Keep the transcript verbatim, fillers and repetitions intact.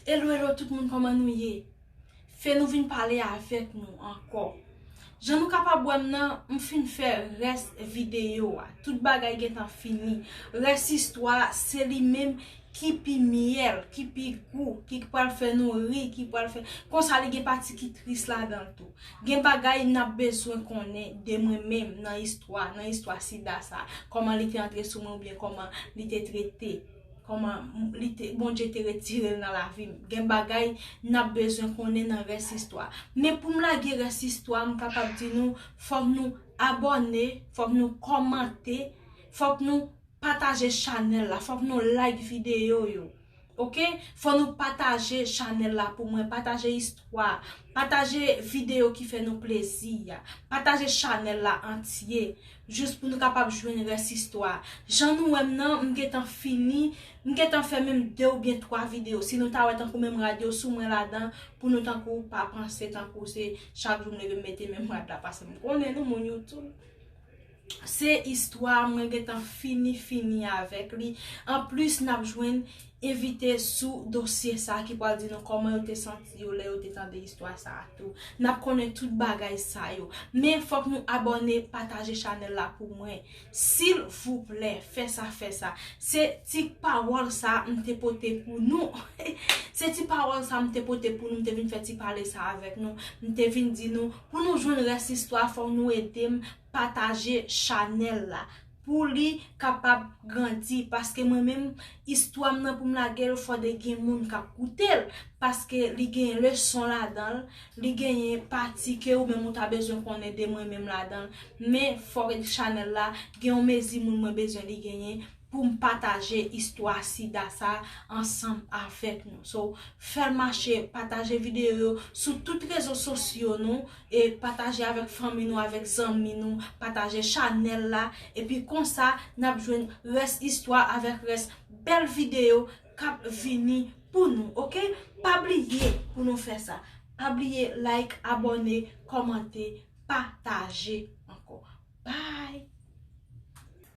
Hello, hello tout moun, kòman nou ye? Fè nou vin pale avèk nou ankò. Jan nou kapab wè m nan, m fin fè rès videyo a. Tout bagay gentan fini. Rès istwa a, se li menm ki pi myèl, ki pi gou, ki pral fè nou ri, ki pral fè. Konsa li gen pati ki tris ladan l tou. Gen bagay n ap bezwen konnen de mwen menm nan istwa, nan istwa sida sa. Kòman li te antre sou mwen oubyen kòman li te trete. Kòman li te, Bondye te retire l nan lavi m. Gen bagay n ap bezwen konnen nan rès istwa. Men pou m lage rès istwa, m kapab di nou, fòk nou abòne, fòk nou kòmante, fòk nou pataje chanèl la, fòk nou like videyo yo. Oke? Fò nou pataje chanèl la pou mwen, pataje istwa, pataje videyo ki fè nou plezi a, pataje chanèl la antye, jis pou nou kapab jwenn rès istwa. Jan nou wè m nan, m gentan fini, m gentan fè menm de oubyen twa videyo. Si nou ta wè tankou menm rad yo sou mwen ladan, pou nou tankou pa panse tankou se chak jou m leve m mete menm rad la, paske m konnen nou moun YouTube. Se istwa a, mwen gentan fini, fini avèk li. Anplis, n ap jwenn envite sou dosye sa a ki pral di nou kòman yo te santi yo lè yo te tande istwa sa a tou. N ap konnen tout bagay sa yo. Men fòk nou abòne, pataje chanèl la pou mwen. Silvouplè, fè sa, fè sa. Se ti pawòl sa a m te pote pou nou. Se ti pawòl sa a m te pote pou nou. M te vin fè ti pale sa avèk nou. M te vin di nou, pou nou jwenn rès istwa, fòk nou ede m pataje chanèl la pou li kapab grandi, paske mwen menm, istwa m nan pou m lage l, fò de gen moun k ap koute l, paske li gen leson ladan l, li genyen pati ke ou menm ou ta bezwen konnen de mwen menm ladan l. Men fò chanèl la gen yon mezi moun mwen bezwen li genyen pou m pataje istwa sida sa ansanm avèk nou. So, fè l mache, pataje videyo yo sou tout rezo sosyo nou, e pataje avèk fanmi nou, avèk zanmi nou, pataje chanèl la, epi konsa n ap jwenn rès istwa avèk rès bèl videyo k ap vini pou nou, oke? Pa bliye pou nou fè sa. Pa bliye like, abòne, kòmante, pataje ankò. Bye!